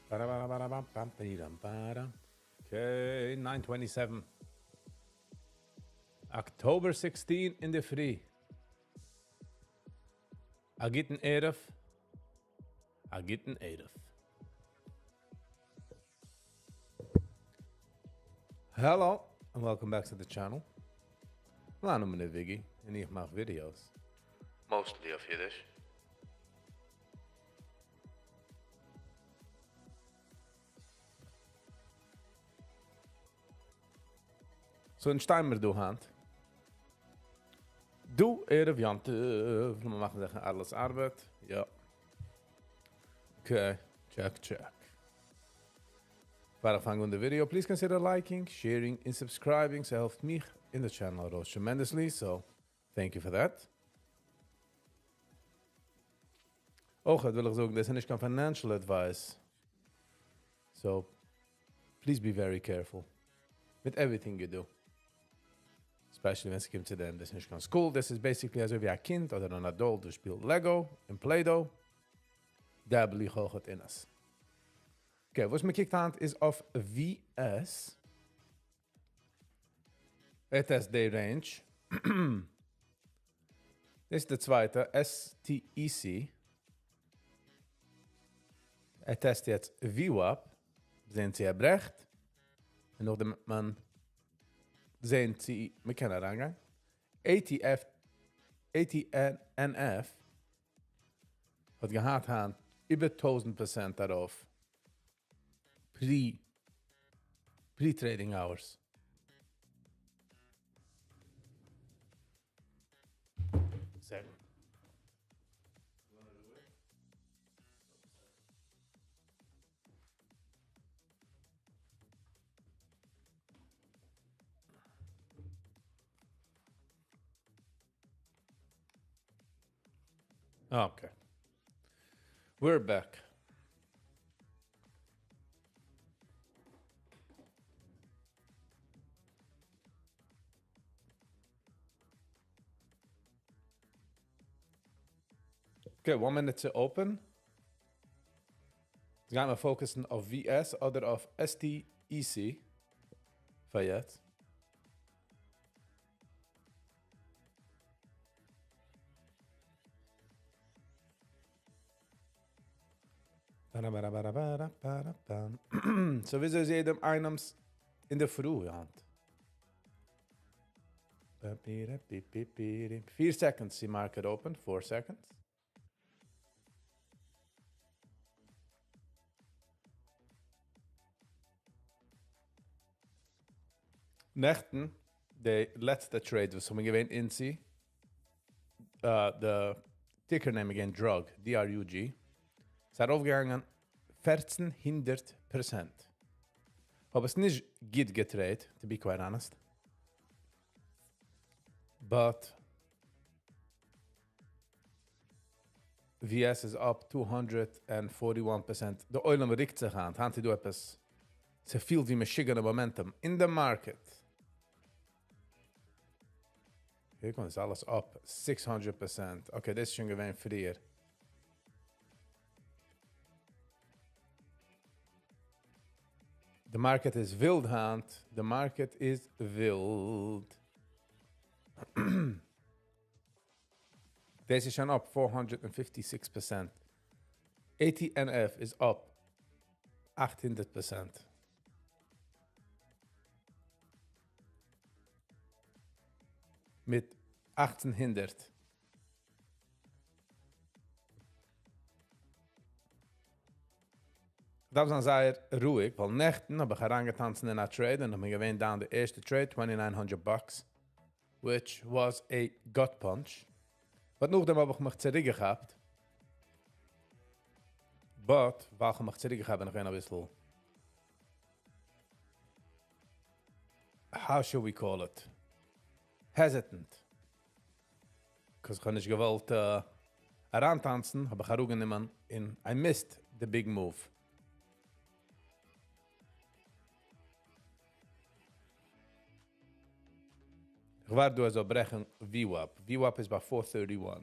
Okay, 9:27. October 16 אינדערפרי. א גוטן ערב. א גוטן ערב. Hello and welcome back to the channel. מיין נאמען איז Viggy און איך מאך videos. Mostly אויף אידיש. So אונז שטיי מיר דא היינט. דא ערב יום טוב. לאמיר מאכן זיכער אלעס ארבעט. יא. Okay, check check. פאר איך פאנג אן די video, please consider liking, sharing און subscribing. ס'העלפט מיך און די channel ארויס tremendously, so thank you for that. אויך וויל איך זאגן, דאס איז נישט קיין financial advice. So please be very careful with everything you do. Especially ווען עס קומט צו דעם, דאס איז נישט קיין school, דאס איז basically אזוי ווי א קינד אדער אן adult וואס שפילט Lego און Play-Doh. Dabble איך אויך אין עס. Okay, וואס מען קוקט היינט איז אויף VS. ער test די range. דאס איז די צווייטע, STEC. ער test יעצט VWAP. זען צו ער ברעכט. און נאכדעם וועט מען זען צו מען קען אריינגיין. ATF, ATNF האט געהאט היינט איבער 1000% ארויף. Pre-trading hours. זעהן. Okay. We're back. Okay, one minute to open. יעצט גייען מיר focus ן אויף VS אדער אויף STEC. פאר יעצט. So וויאזוי איז יעדעם איינעמס אינדערפרי היינט? 4 seconds to market open, 4 seconds. נעכטן, די לעצטע trade, וואס האבן געווען אין סי, the ticker name again, Drug, D-R-U-G, איז ארויפגעגאנגען 1400%. האב עס נישט גוט גע trade, to be quite honest. But VS is up 241%. דער עולם רוקט זיך היינט. היינט איז דא עפעס ס'פילט ווי משוגענע momentum in the market. היר קומט עס אלעס up 600%. Okay, דאס איז שוין געווען פריער. The market איז ווילד היינט. The market איז ווילד. דאס איז שוין up 456%. ATNF is up 800%. מיט 1800. דארף זיין זייער רואיג, ווייל נעכטן האב איך אריינגעטאנצן אין א trade און האב מיר געווען down די ערשטע trade 2900 bucks, which was a gut punch. But נאכדעם האב איך מיך צוריקגעכאפט. But, ווייל איך האב מיך צוריקגעכאפט, בין איך געווען א ביסל, how should we call it? Hesitant. Because איך האב נישט געוואלט אריינטאנצן, האב איך אראפגענומען און I missed the big move. איך ווארט דא ער זאל ברעכן VWAP. VWAP איז ביי 431.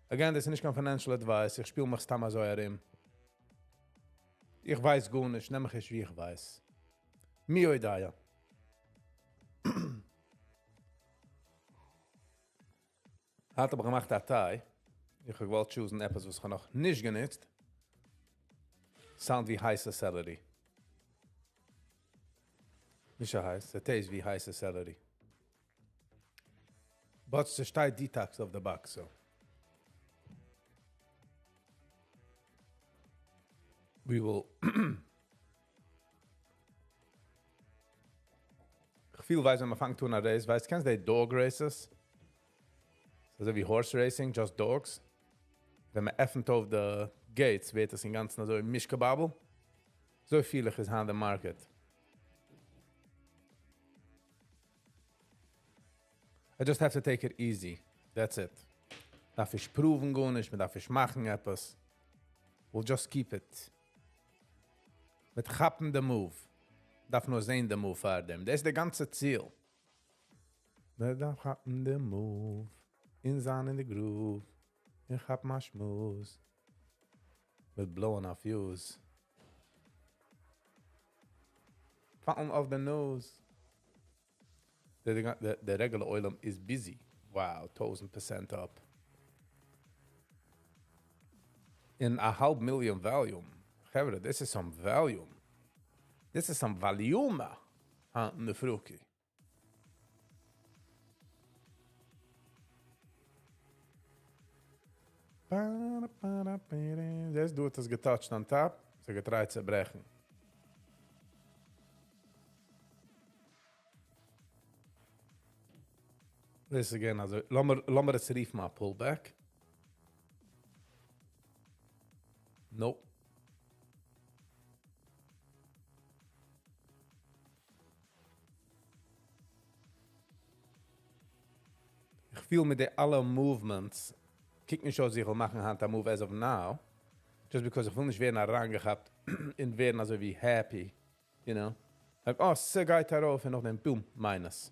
Again, דאס איז נישט קיין financial advice. איך שפיל מיך סתם אזוי ארום. איך ווייס גארנישט, נעם מיך נישט ווי איך ווייס. מי יודע. היינט האב איך געמאכט א טיי. איך האב געוואלט choose ן עפעס וואס איך האב נאך נישט גענוצט. Sound ווי הייסע celery. נישט אזוי הייס, עס taste ווי הייסע celery. But ס'שטייט detox אויף the box, so. We will איך פיל ווייס ווען מען פאנגט אן א race, ווייסט, קענסט די dog races? אזוי ווי horse racing, just dogs. ווען מען עפנט אויף די gates, ווערט עס אינגאנצן אזוי מישקעבאבל. אזוי פיל איך איז היינט די market. I just have to take it easy. That's it. דארף איך prove ן גארנישט, מען דארף נישט מאכן עפעס. We'll just keep it. מיט כאפן די move. דארף נאר זען די move פאר דעם. דאס איז דער גאנצע ציל. מען דארף כאפן די move. אין זיין אין די groove. און כאפן א שמועס. מיט blowing a fuse. Fountain of the nose. The regular עולם is busy. Wow, 1000% up. אין א האלב million volume. חברה, this is some volume. This is some volume. היינט אין די פרוקי. דאס דא האט עס גע touch ט on top. ס'האט גע try ט צו ברעכן. This again, אלזא, לאמיר עס רופן א pullback. Nope. איך פיל מיט די אלע movements, קוקט נישט אויס, איך וויל מאכן היינט א move as of now. Just because איך וויל נישט ווערן אריינגעכאפט און ווערן אזוי ווי happy. Like, oh, ס'גייט ארויף און נאכדעם, boom, minus.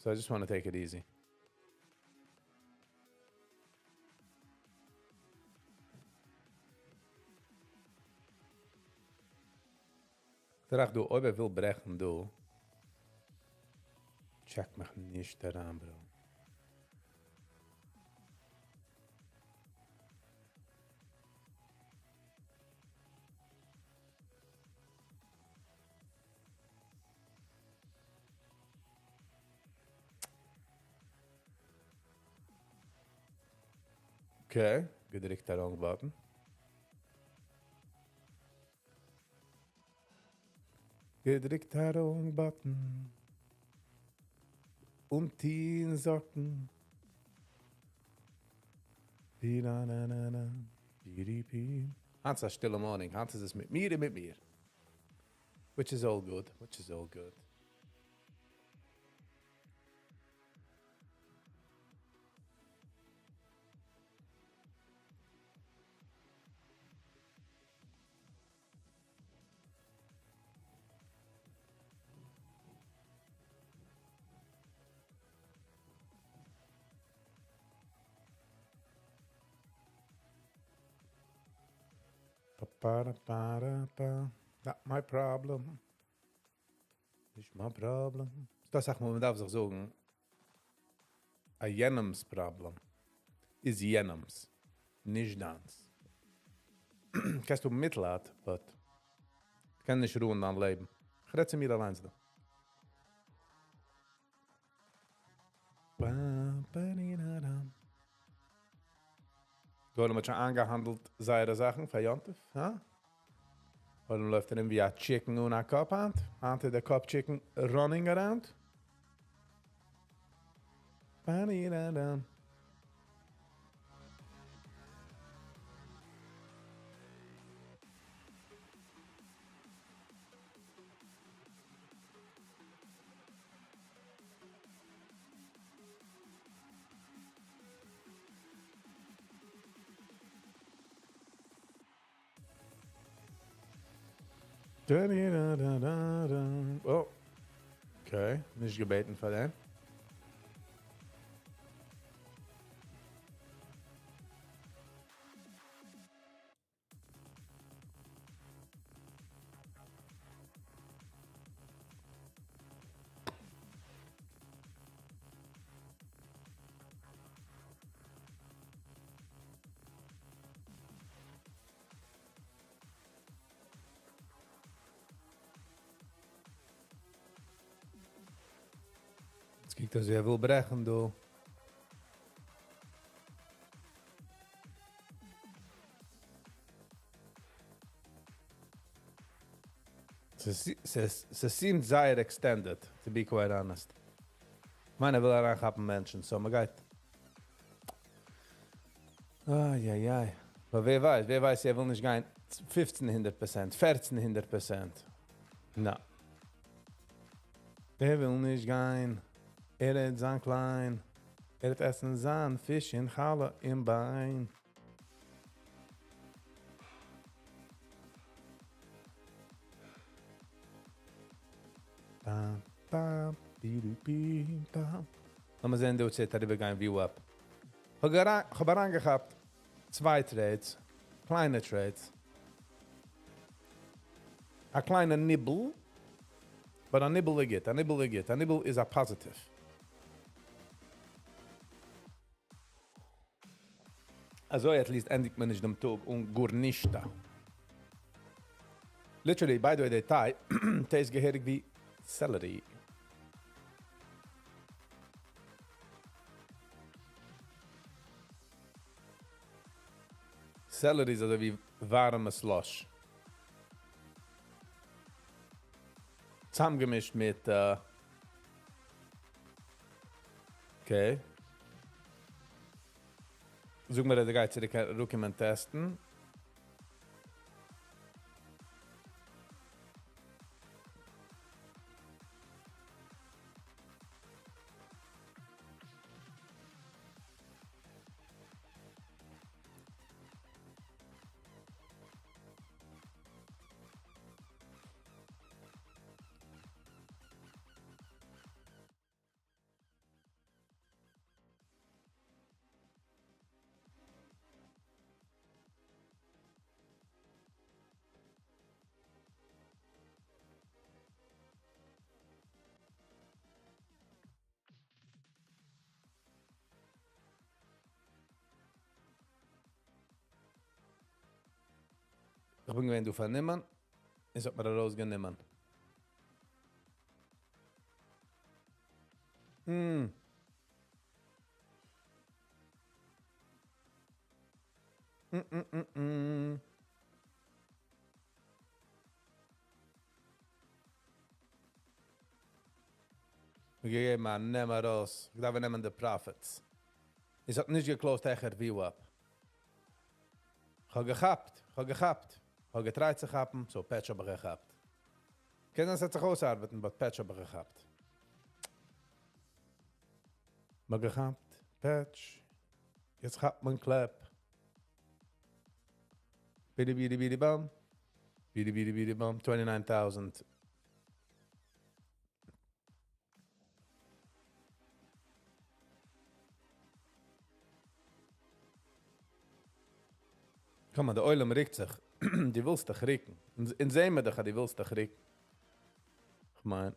So I just want to take it easy. טראכט דא, אויב ער וויל ברעכן דא, check מיך נישט אריין, bro. Okay, געדריקט א wrong button. געדריקט א wrong button. און טין זאקן. בי na na na na. בי בי. היינט איז א שטילע morning. היינט איז עס מיט מיר און מיט מיר. Which is all good. Which is all good. Pa-pa-da-pa-da-pa. Not my problem. נישט מיין problem. דאס זאגט מען, מען דארף זיך זאגן, א יענעמס problem איז יענעמס, נישט דיינס. קענסט דו מיטלייד, but קען נישט ruin דיין לעבן. איך רעד צו מיר אליינס דא. Ba, ba, di, da, dam. דער עולם האט שוין איינגעהאנדלט זייערע זאכן פאר יום טוב, הא? עולם לויפט ארום ווי א chicken אן א קאפ היינט. היינט איז דער קאפ chicken running around. Ba, di, da, dam. Da, da, da, da, da. Oh. Okay, נישט געבעטן פאר דעם. עס קוקט אויס ווי ער וויל ברעכן דא. ס'סימט זייער extended, to be quite honest. כ'מיין ער וויל אריינכאפן מענטשן, so מ'גייט. איי איי איי. אבער ווער ווייסט, ווער ווייסט ער וויל נישט גיין 1500%, 1400%. נא. ער וויל נישט גיין. ער וועט זיין קליין. ער וועט עסן זיין פיש און חלה און ביין. פאם פאם בי בי פאם. לאמיר זען דא צו אריבערגיין VWAP. כ'האב אריינגעכאפט צוויי trades, קליינע trades. א קליינע nibble, but א nibble איז גוט, א nibble איז גוט, א nibble איז א positive. אזוי at least ענדיגט מען נישט דעם טאג אן גארנישט. Literally, by the way, די טיי taste געהעריג ווי celery. Celery איז אזוי ווי ווארעמע slush. צוזאמגעמישט מיט, okay. זאג מיר, ער גייט צוריק אראפקומען טעסטן. איך בין געווען דא פארנומען, עס האט מיר ארויסגענומען. מיר געגעבן א נעם ארויס. איך דארף נעמען די profits. עס האט נישט גע closed העכער VWAP. איך האב געכאפט, איך האב געכאפט. איך האב גע try ט צו כאפן, so פעטש האב איך געכאפט. קען זיין ס'וועט זיך אויסארבעטן, but פעטש האב איך געכאפט. מ'האט געכאפט, פעטש. יעצט כאפט מען קלעפ. בידי בידי בידי באם. בידי בידי בידי באם. 29,000. Come on, דער עולם רוקט זיך. דו ווילסט דיך רוקן. אונז זעען מיר דיך, דו ווילסט דיך רוקן. איך מיין.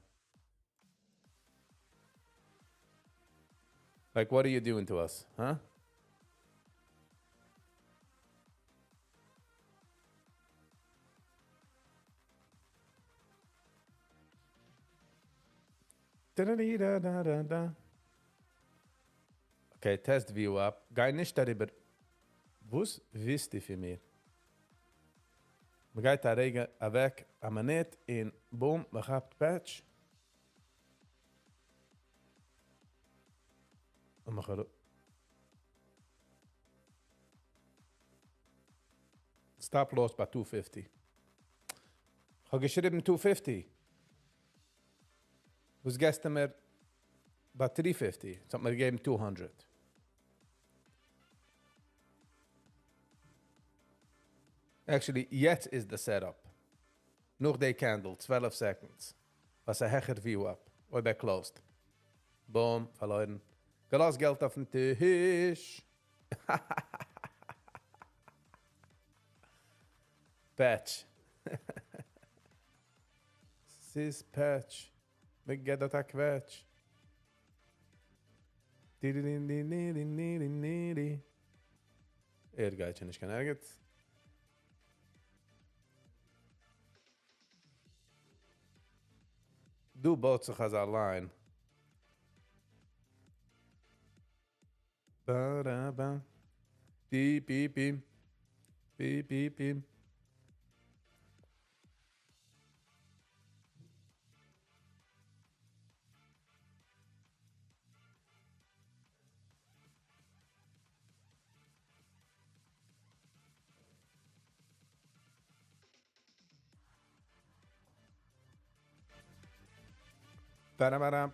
Like, what are you doing to us, huh? Da-da-dee-da-da-da-da. Okay, test VWAP. גיי נישט אריבער. וואס ווילסטו פון מיר? מען גייט א רגע אוועק, א מינוט, און boom, מען כאפט פעטש. און מען כאפט Stop loss ביי 250. איך האב געשריבן 250. וואס געבסטו מיר ביי 350? עס האט מיר געגעבן 200. Actually, יעצט איז the setup. נאך די candle, 12 seconds. וואס א העכער VWAP. אויב ער closed. Boom, פארלוירן. געלאזט געלט אויפן טיש. פעטש. ס'איז פעטש. מ'געט דארט א קוועטש. די די די די די די די די די. ער גייט שוין נישט קיין ערגעץ. דא בויט זיך אזא line. Ba-da-ba. Beep, beep, beep. Beep, beep, beep. Ba-da-ba-da.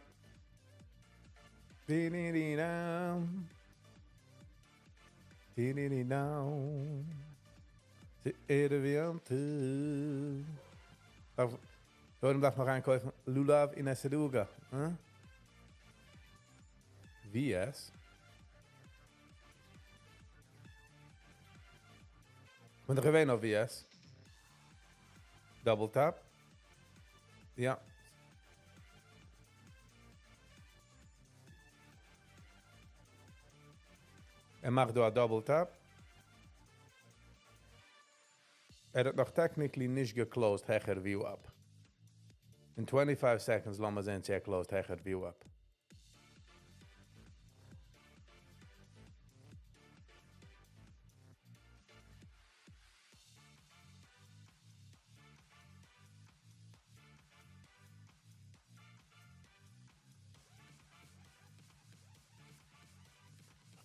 Di-di-di-dum. Di-di-di-dum. דארף דארף נאך איינקויפן לולב און אתרוג. Huh? VS. בין דאך געווען אויף VS. Double tap. יא. ער מאכט דא א double tap. ער האט נאך technically נישט גע closed העכער VWAP. In 25 seconds לאמיר זען צו ער closed העכער VWAP.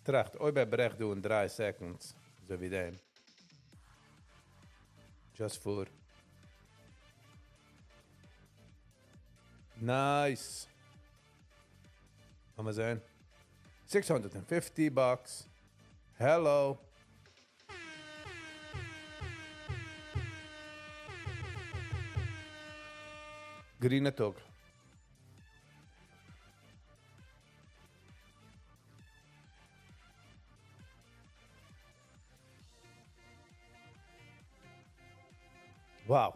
טראכט, אויב ער ברעכט דא אין 3 seconds, אזוי ווי דעם. Just for. Nice. לאמיר זען. 650 bucks. Hello. גרינע טאג. Wow.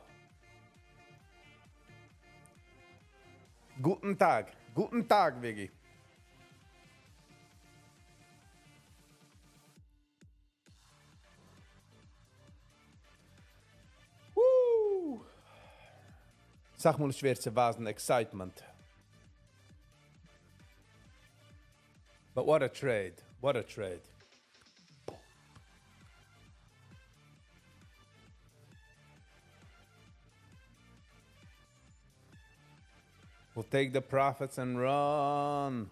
גוטן טאג. גוטן טאג, Viggy. Woo! אסאך מאל שווער צו ווייזן excitement. But what a trade. What a trade. We'll take the profits and run.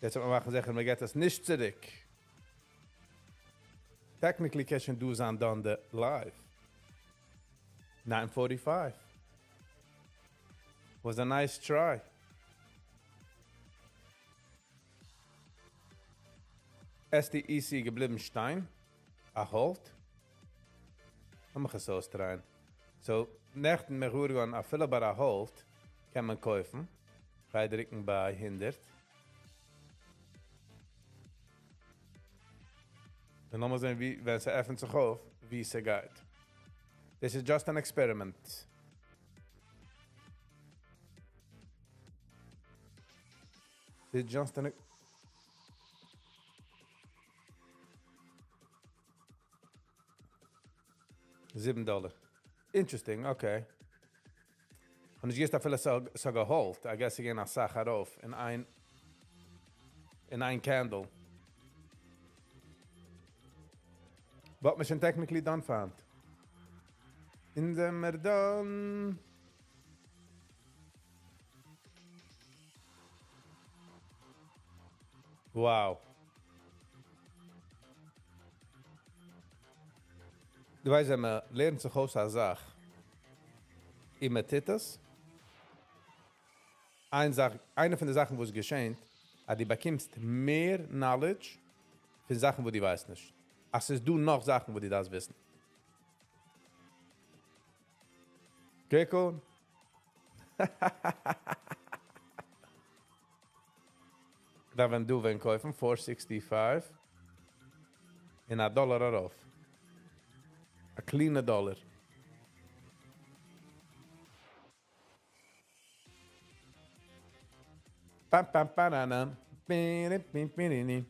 יעצט וועט מען מאכן זיכער, מען געט עס נישט צוריק. Technically קען שוין דא זיין done the live. 9:45. Was a nice try. STEC געבליבן שטיין. א hold. לאמיך עס אויסטרייען. So, נעכטן מיר געווארן אפילו ביי א hold קען מען קויפן. גיי דריקן ביי 100. און לאמיר זען, ווי, ווען עס עפנט זיך אויף, ווי עס גייט. This is just an experiment. This is just an 7 דאלער. Interesting, okay. און איך גייסט אפילו אזא גע hold. I guess again א סאך ארויף אין איין candle. But מיר שוין technically done פארנט. אין זעמיר done. Wow. דו ווייסט, ווען מען לערנט זיך אויס א זאך, און מען טוט עס, איין זאך, איינע פון די זאכן, וואס געשעט, אז דו באקומסט מער knowledge פון זאכן, וואס דו ווייסט נישט. אז ס'איז דא נאך זאכן, וואס דו דארפסט וויסן. קוק אן. דא ווען דו ווען קויפן 465 און א דאלאר ארויף. א קליינע דאלאר. Pam pam pananam. Pim pim pim.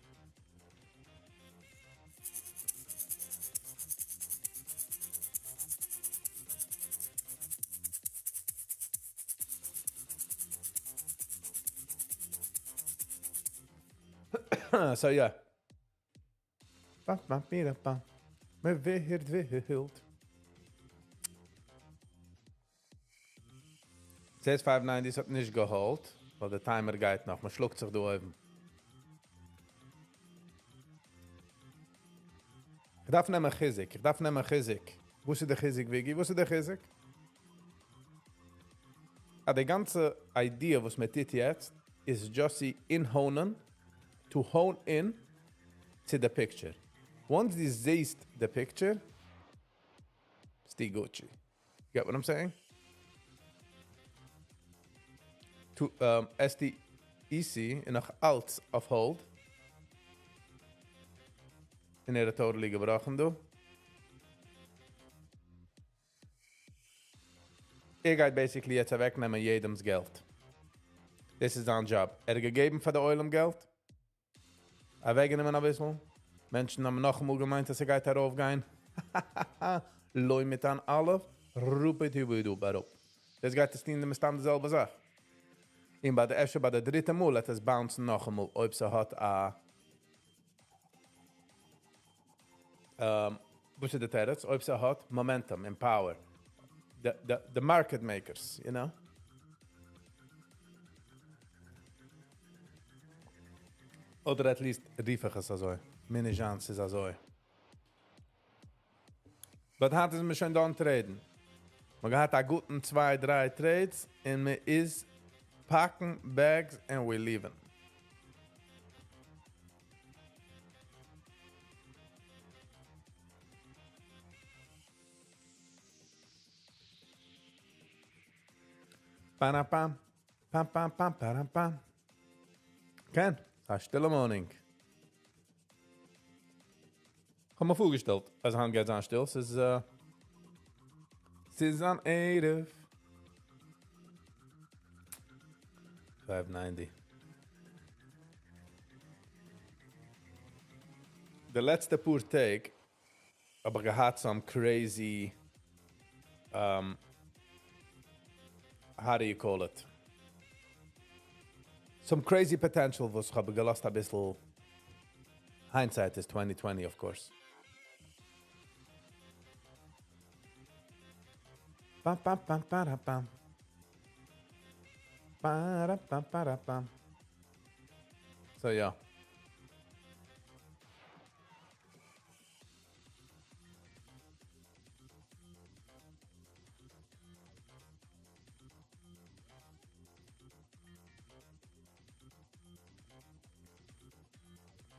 So yeah. פאם פאם פירא פאם. מען ווערט ווילד. ס'איז 590, ס'האט נישט געהאלט, ווייל דער timer גייט נאך. מען שלאגט זיך דא אויבן. איך דארף נעמען חיזוק. איך דארף נעמען חיזוק. וואו איז דער חיזוק, Viggy? וואו איז דער חיזוק? אה, די גאנצע idea, וואס מען טוט יעצט, איז just צו inhonen, to hone in to the picture. Once דו זעסט the picture, ביסטו Gucci. You get what I'm saying? To, SDEC איז נאך אלץ אויף hold. און ער האט totally געבראכן דא. ער גייט basically יעצט אוועקנעמען יעדעמ'ס געלט. דאס איז זיין job. ער האט געגעבן פאר די עולם געלט. אוועקגענומען א ביסל. מענטשן האבן נאכאמאל געמיינט, אז ער גייט ארויפגיין. לא מיט אן אלף. רופ. דאס גייט עס טון מסתם די זעלבע זאך. און ביי די ערשטע, ביי די דריטע מאל, וועט עס bounce נאכאמאל, אויב ס'האט א וואס איז די תירוץ? אויב ס'האט momentum and power. The market makers, you know? אדער at least רוף איך עס אזוי. מיין chance איז אזוי. But היינט איז מען שוין done traden. מען האט א גוטן 2, 3 trades און מען איז packing bags and we leaving. Pam pam pam pam pam pam pam. כן, א שטילע morning. האב מיר פארגעשטעלט, אז היינט גייט זיין שטיל, ס'איז אן ערב. 590. די לעצטע פאר טעג האב איך געהאט some crazy, how do you call it? Some crazy potential וואס איך האב געלאזט א ביסל. Hindsight is 2020, of course. Pam pam pam pam pam. Pam pam pam pam. So yeah.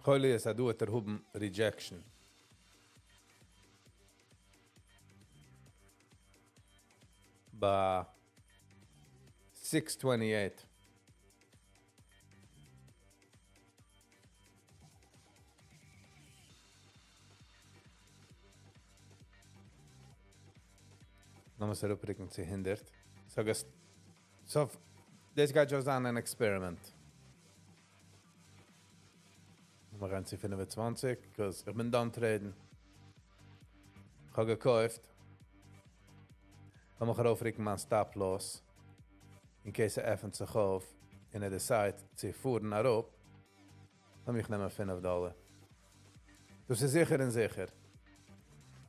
חולי איז א דא האט ער האבן rejection. ביי 628. לאמיר עס אראפרוקן צו 100. So, so דאס גייט just זיין אן experiment. מיר גייען צו 25, because איך בין done traden. איך האב געקויפט. לאמיר ארויפרוקן מיין stop loss. In case ער עפנט זיך אויף און ער decide צו פארן אראפ. לאמיך נעמען 5 דאלאר. דאס איז זיכער און זיכער.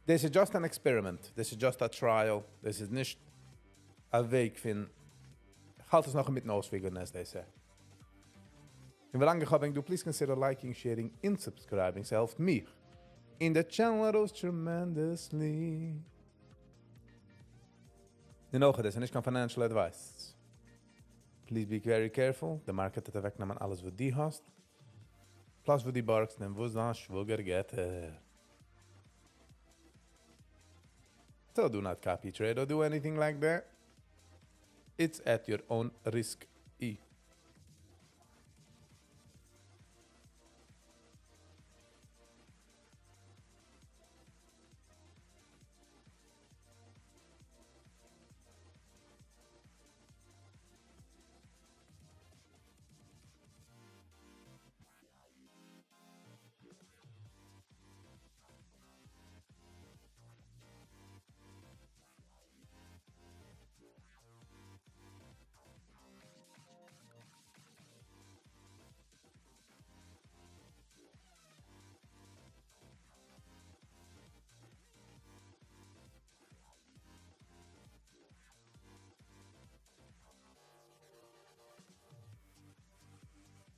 This is just an experiment. This is just a trial. This is נישט א וועג פון. איך האלט עס נאך מיטן אויספיגערן, as they say. און ווי לאנג איך האב, דו please consider liking, sharing and subscribing. ס'העלפט מיר און די channel ארויס tremendously. און אויך, דאס איז נישט קיין financial advice. Please be very careful. The market וועט אוועקנעמען אלעס וואס דו האסט. Plus וואס דו בארגסט און וואס דיין שוואגער געט. So do not copy trade or do anything like that. It's at your own risk. E.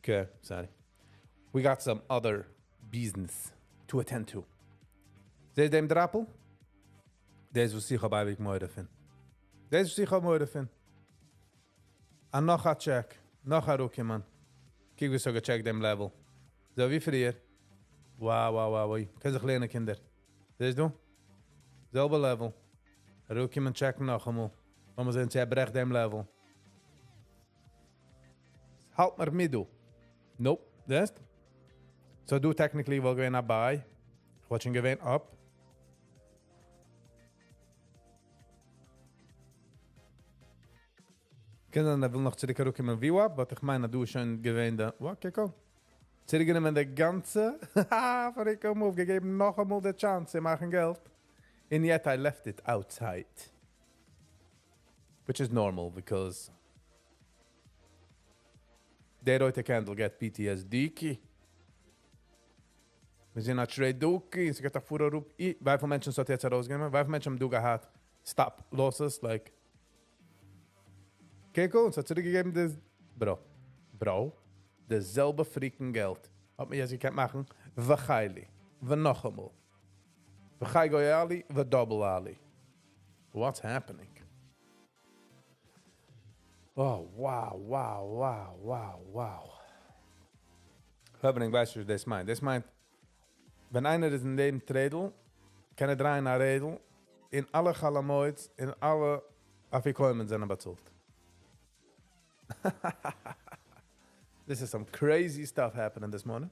Okay, sorry. We got some other business to attend to. זעסט דעם דראפל? דאס וואס איך האב אייביג מורא פון. דאס וואס איך האב מורא פון. א נאך א check. נאך א אראפקומען. קוק ווי ס'האט געטשעקט דעם level. אזוי ווי פריער. Wow, wow, wow, wow. קען זיך לערנען, קינדער. זעסט דו? זעלבע level. אראפקומען טשעקן נאכאמאל. לאמיר זען, צו ער ברעכט דעם level. האלט מיר מיט דא. Nope. זעסט? So דא technically וואלט געווען א buy. איך וואלט שוין געווען up. קען זיין, ער וויל נאך צוריק אראפקומען VWAP, but איך מיין, דא איז שוין געווען דא. וואט, קוק אן. צוריקגענומען די גאנצע פאריגע move, געגעבן נאכאמאל די chance צו מאכן געלט. And yet I left it outside. Which is normal because דער רויטע candle get PTSD. מיר זענען א trade דא, עס גייט דאך פאר אראפ. וויפיל מענטשן האט יעצט ארויסגענומען? וויפיל מענטשן האבן דא געהאט stop losses, like קוק אן, עס האט צוריקגעגעבן דאס, bro. Bro, די זעלבע freaking געלט. האט מען יעצט געקענט מאכן, וחיילי, ונאכאמאל. וחי גויאלי, ו double אלי. What's happening? Oh, wow. Happening, ווייסט דו, דאס מיינט? דאס מיינט, ווען איינער איז אין דעם טרעדל, קען ער דרייען א רעדל, אין אלע חול המועדס, אין אלע אפיקומן זענען באצאלט. This is some crazy stuff happening this morning.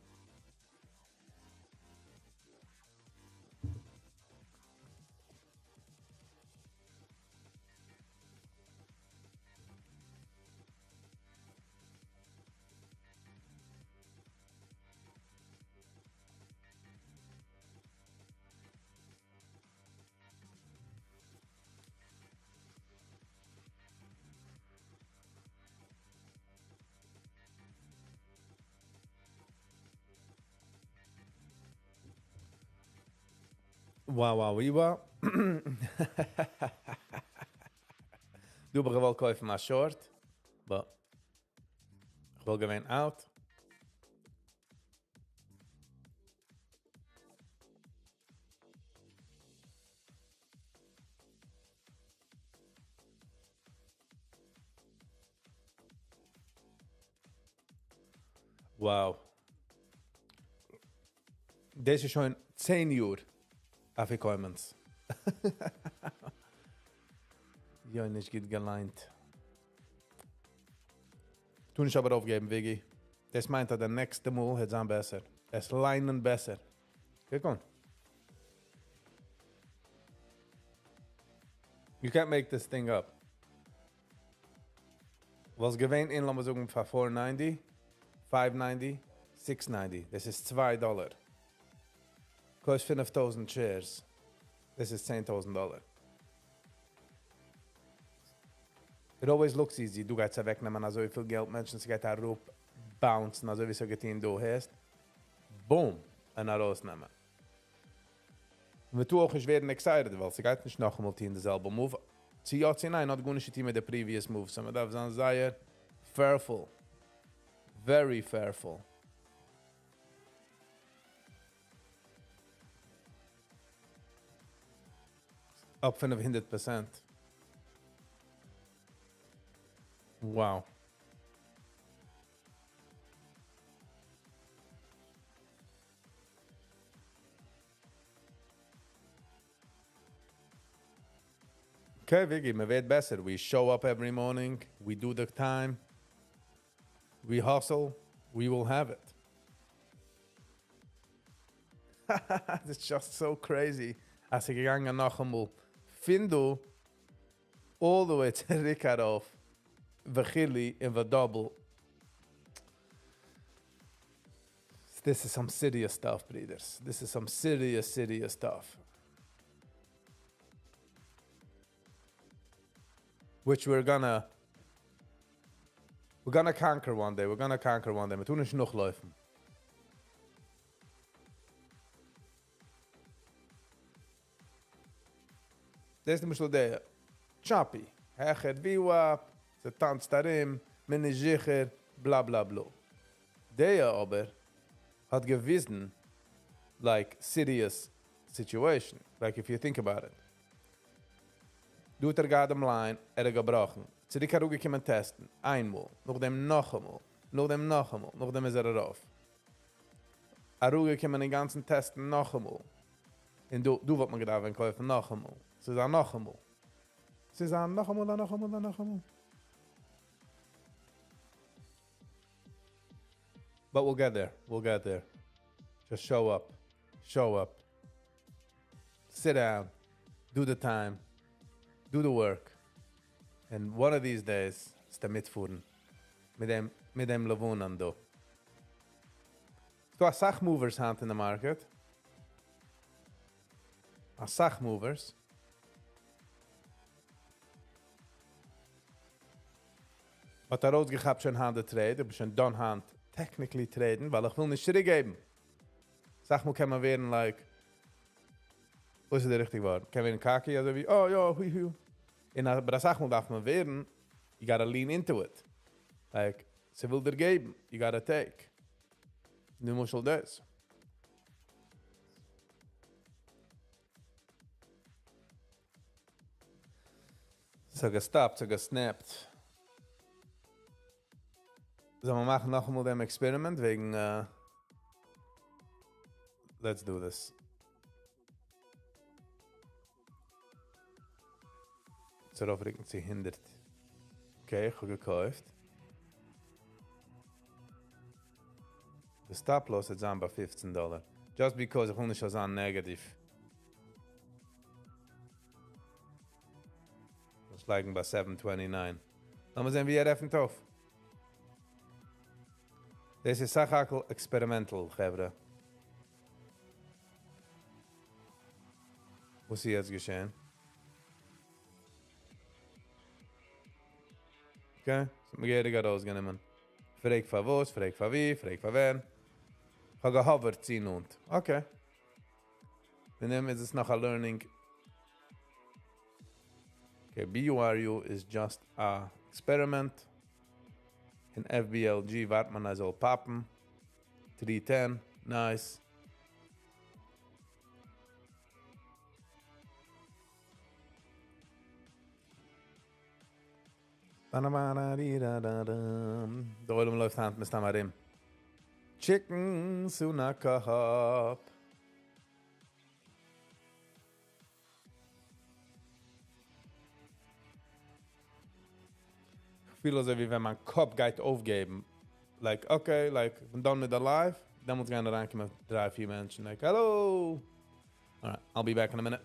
Wow, wow. דא האב איך געוואלט קויפן א short, but איך וויל געווען out. Wow. דאס איז שוין 10 יאר אפיקומנס. יא, נישט גוט געליינט. טו נישט אבער אויפגעבן, Viggy. דאס מיינט, אז די נעקסטע מאל וועט זיין בעסער. עס ליינען בעסער. קוק אן. You can't make this thing up. וואס געווען אין, לאמיר זאגן, פאר 490, 590, 690. דאס איז 2 דאלאר. קויפסט 5000 shares. דאס איז 10.000 דאלאר. It always looks easy. דו גייסט אוועקנעמען אזוי פיל געלט, מענטשן, עס גייט אראפ, bouncen, אזוי ווי ס'האט געטון דא, הערסט? Boom! און ארויסנעמען. מיר טו אויך נישט ווערן excited, ווייל ס'גייט נישט נאכאמאל טון די זעלבע move. צו יא צו ניין, האט גארנישט צו טון מיט די previous move. So מען דארף זיין זייער careful. Very careful. Up 500%. Wow. Okay, Viggy, מען ווערט בעסער. We show up every morning. We do the time. We hustle. We will have it. It's just so crazy. אז ס'איז געגאנגען נאכאמאל. פון דא all the way צוריק ארויף. וחילי אין the double. This is some serious stuff, brothers. This is some serious, serious stuff. Which we're gonna conquer one day. We're gonna conquer one day. מיר טוען נישט נאכלויפן. דאס איז למשל דער choppy. העכער VWAP, ס'טאנצט ארום, מען איז זיכער, bla bla bla. דער אבער האט געוויזן like serious situation, like if you think about it. דא האט ער געהאט דעם line, ער האט געבראכן, צוריק אראפגעקומען test ן, איינמאל, נאכדעם נאכאמאל, נאכדעם נאכאמאל, נאכדעם איז ער ארויף. אראפגעקומען אינגאנצן test ן נאכאמאל. און דא, דא וואלט מען געדארפט ווען קויפן נאכאמאל. ס'איז א נאכאמאל. ס'איז א נאכאמאל, א נאכאמאל, א נאכאמאל. But we'll get there. We'll get there. Just show up. Show up. Sit down. Do the time. Do the work. And one of these days, וועסטו מיטפארן. מיט דעם, מיט דעם לבנה דא. ס'דא אסאך movers היינט אין די market. אסאך movers. האט ארויסגעכאפט שוין היינט די trade. איך בין שוין done היינט technically trade ן, ווייל איך וויל נישט צוריקגעבן. אסאך מאל קען מען ווערן like, וואס איז די ריכטיגע ווארט? קען ווערן cocky, אזוי ווי, oh יא, הוי הוי. און אבער אסאך מאל דארף מען ווערן, you gotta lean into it. Like, ס'וויל דיר געבן, you gotta take. למשל דאס. ס'האט גע stop ט, ס'האט גע snap ט. זאל מען מאכן נאכאמאל דעם experiment וועגן, let's do this. ארויפרוקן צו 100. Okay, איך האב געקויפט. די stop loss וועט זיין ביי 15 דאלאר. Just because איך וויל נישט זיין negative. דאס לייגן ביי 729. לאמיר זען ווי ער עפנט אויף. דאס איז סך הכל experimental, חברה. וואס איז יעצט געשען? Okay, ס'האט מיר געהעריג ארויסגענומען. פרעג פאר וואס, פרעג פאר ווי, פרעג פאר ווען. איך האב גע hover ט צו נאנט. Okay. מיר נעמען איז עס נאך א learning. Okay, BURU is just a experiment. אין FBLG ווארט מען אז זאל pop ן. 310, nice. דער עולם לויפט היינט מסתם ארום. Chicken אן א קאפ. איך פיל אזוי ווי ווען מיין קאפ גייט אויפגעבן. Like, okay, like, איך בין done מיט די live. דעמאלטס גייען אריינקומען דריי, פיר מענטשן. Like, hello. Alright, I'll be back in a minute.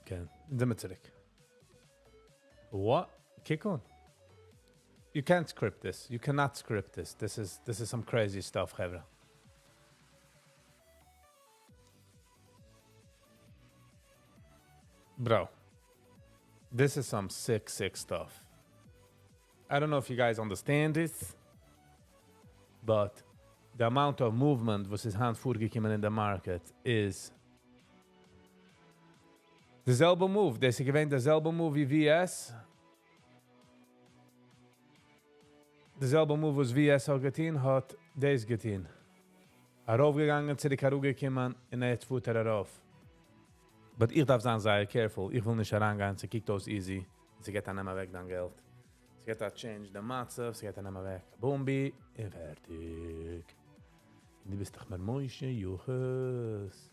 Okay, זעמיר צוריק. What? קוק אן. You can't script this. You cannot script this. This is some crazy stuff, חברה. Bro, this is some sick, sick stuff. I don't know if you guys understand this, but the amount of movement וואס איז היינט פארגעקומען אין די market איז די זעלבע move. דאס איז געווען די זעלבע move ווי VS. די זעלבע move וואס VS האט געטון, האט דאס געטון. ארויפגעגאנגען, צוריק אראפגעקומען, און יעצט פארט ער ארויף. But איך דארף זיין זייער careful. איך וויל נישט אריינגיין, ס'קוקט אויס easy. ס'גייט א נעם אוועק דיין געלט. ס'גייט א change די מצב, ס'גייט א נעם אוועק. בומבי, און פערטיג. און דו ביסט דאך מר משה יוחס.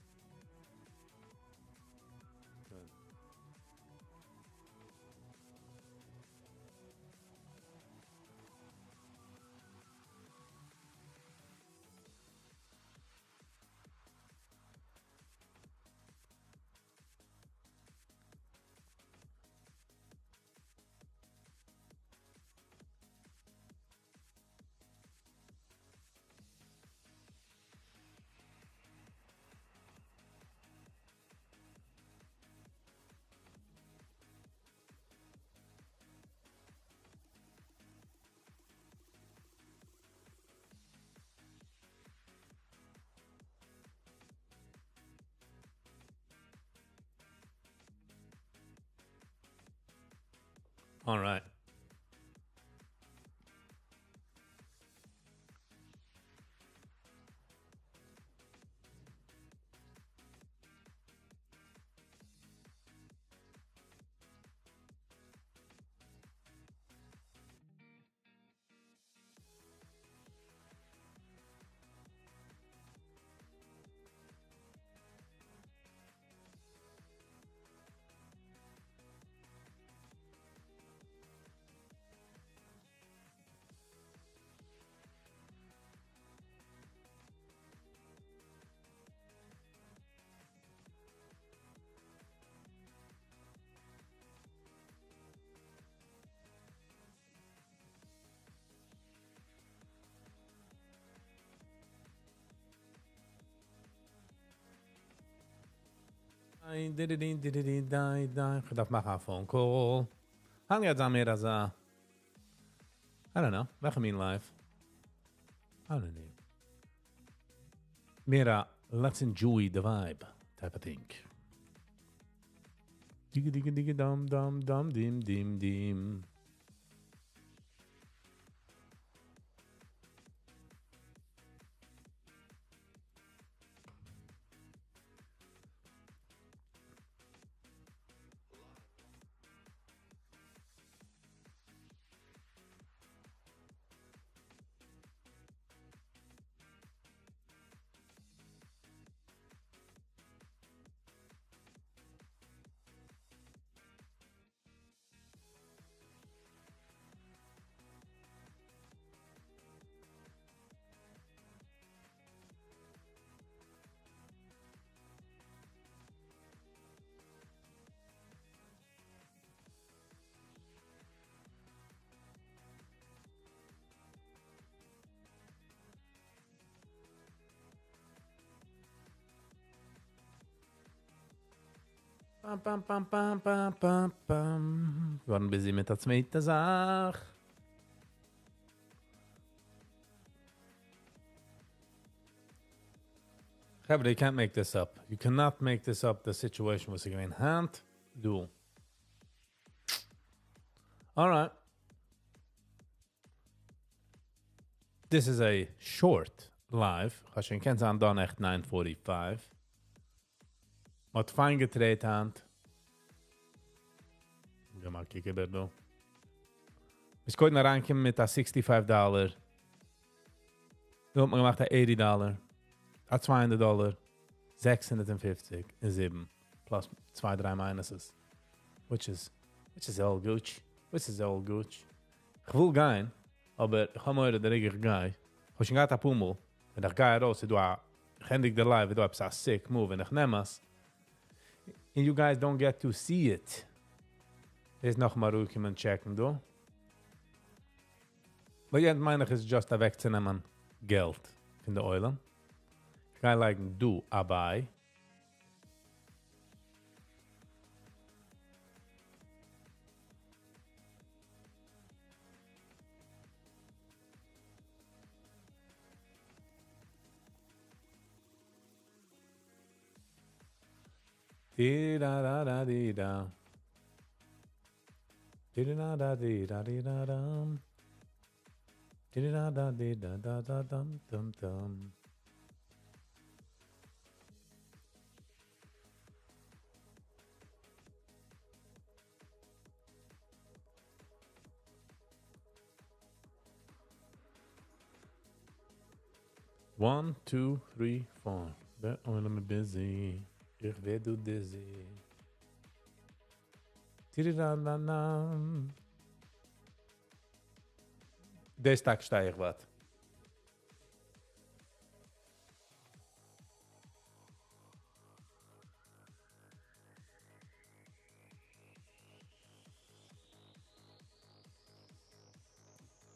Alright. כ'דארף מאכן א phone call. היינט גייט זיין מער אזא, I don't know, וועלכע מין live? I don't know. מער א let's enjoy the vibe type of thing. דיגע דיגע דיגע דאם דאם דאם דים דים דים. פאם פאם פאם פאם פאם פאם פאם. געווארן busy מיט א צווייטע זאך. חברה, you can't make this up. You cannot make this up, the situation וואס איז געווען היינט דא. Alright. This is a short live. כ'האב שוין געקענט זיין done עכט nine forty five. מ'האט פיין געטרעיט היינט. גיב מיר א קוק איבער דא. מ'איז קודם אריינגעקומען מיט א sixty five דאלער. דא האט מען געמאכט א eighty דאלער. א 200 דאלער. 650 און 7. Plus 2, 3 minuses. Which is, which is all Gucci. Which is all Gucci. איך וויל גיין, אבער איך האב מורא דער רגע איך גיי. איך האב שוין געהאט א פאר מאל, ווען איך גיי ארויס, איז דא א, איך ענדיג די live, איז דא עפעס א sick move און איך נעם עס. And you guys don't get to see it. איז נאכאמאל אראפקומען טשעקן דא. But יענץ מיין איך איז just אוועקצונעמען געלט פון די עולם. איך גיי לייגן דא א buy. די דא דא דא די דא. די דא דא די דא די דא דאם. די דא דא די דא דא דא דאם דאם דאם. One, two, three, four. דער עולם איז busy. איך ווער דא dizzy. טיריראנאנאם. דעס טאג שטיי איך ווארט.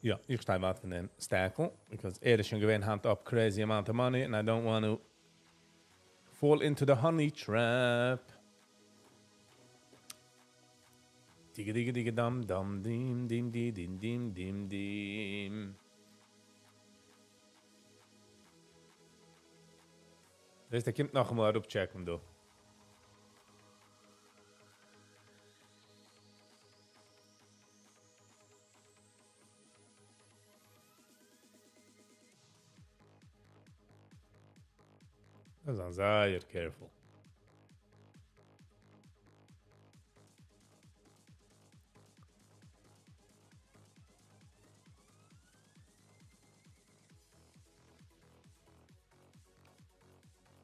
יא, איך שטיי ווייט פון דעם stack, because ער איז שוין געווען היינט up crazy amount of money and I don't want to fall into the honey trap. דיגע דיגע דיגע דאם דאם דים דים די דים דים דים דים. דאס דער קומט נאכאמאל אראפטשעקן דא. זיין זייער careful.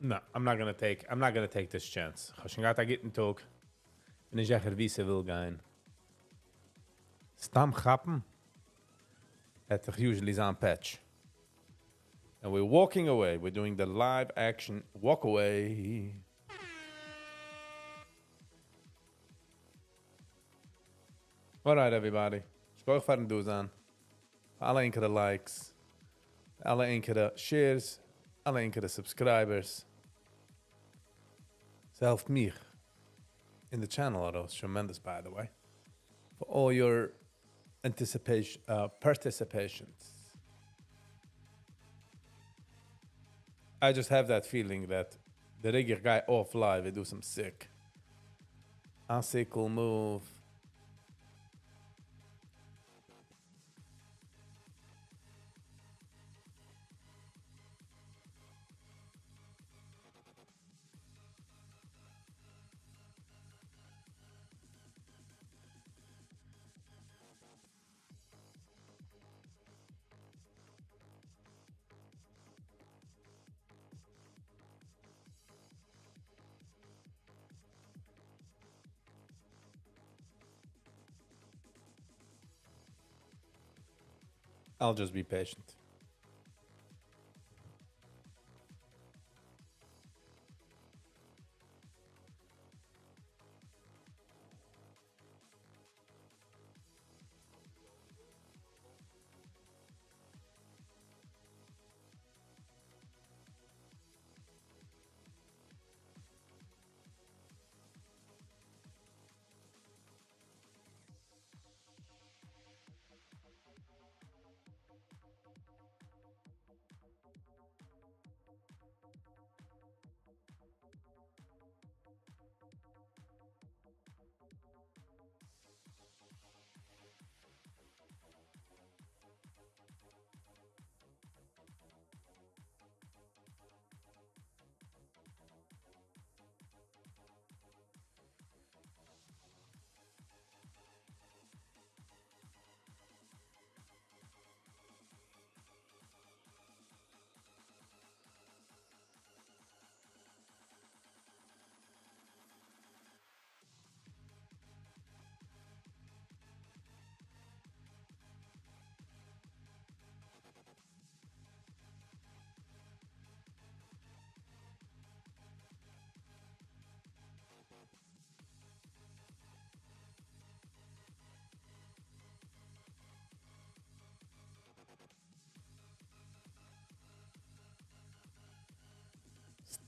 No, I'm not gonna take this chance. איך האב שוין געהאט א גוטן טאג. בין נישט זיכער ווי ס'וויל גיין. סתם כאפן? וועט דאך usually זיין פעטש. And we're walking away. We're doing the live action walk away. All right, everybody. שכוח פארן דא זיין. פאר אלע ענקערע likes, אלע ענקערע shares, אלע ענקערע subscribers. ס'העלפט מיך in the channel ארויס, tremendous, by the way, for all your anticipation, participations. I just have that feeling that the regular guy off live will do some sick, a sick move. I'll just be patient.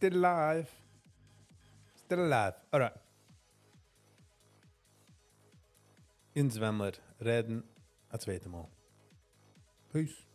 Still alive. Still alive. All right. אונז וועלן מיר רעדן א צווייטע מאל. Peace.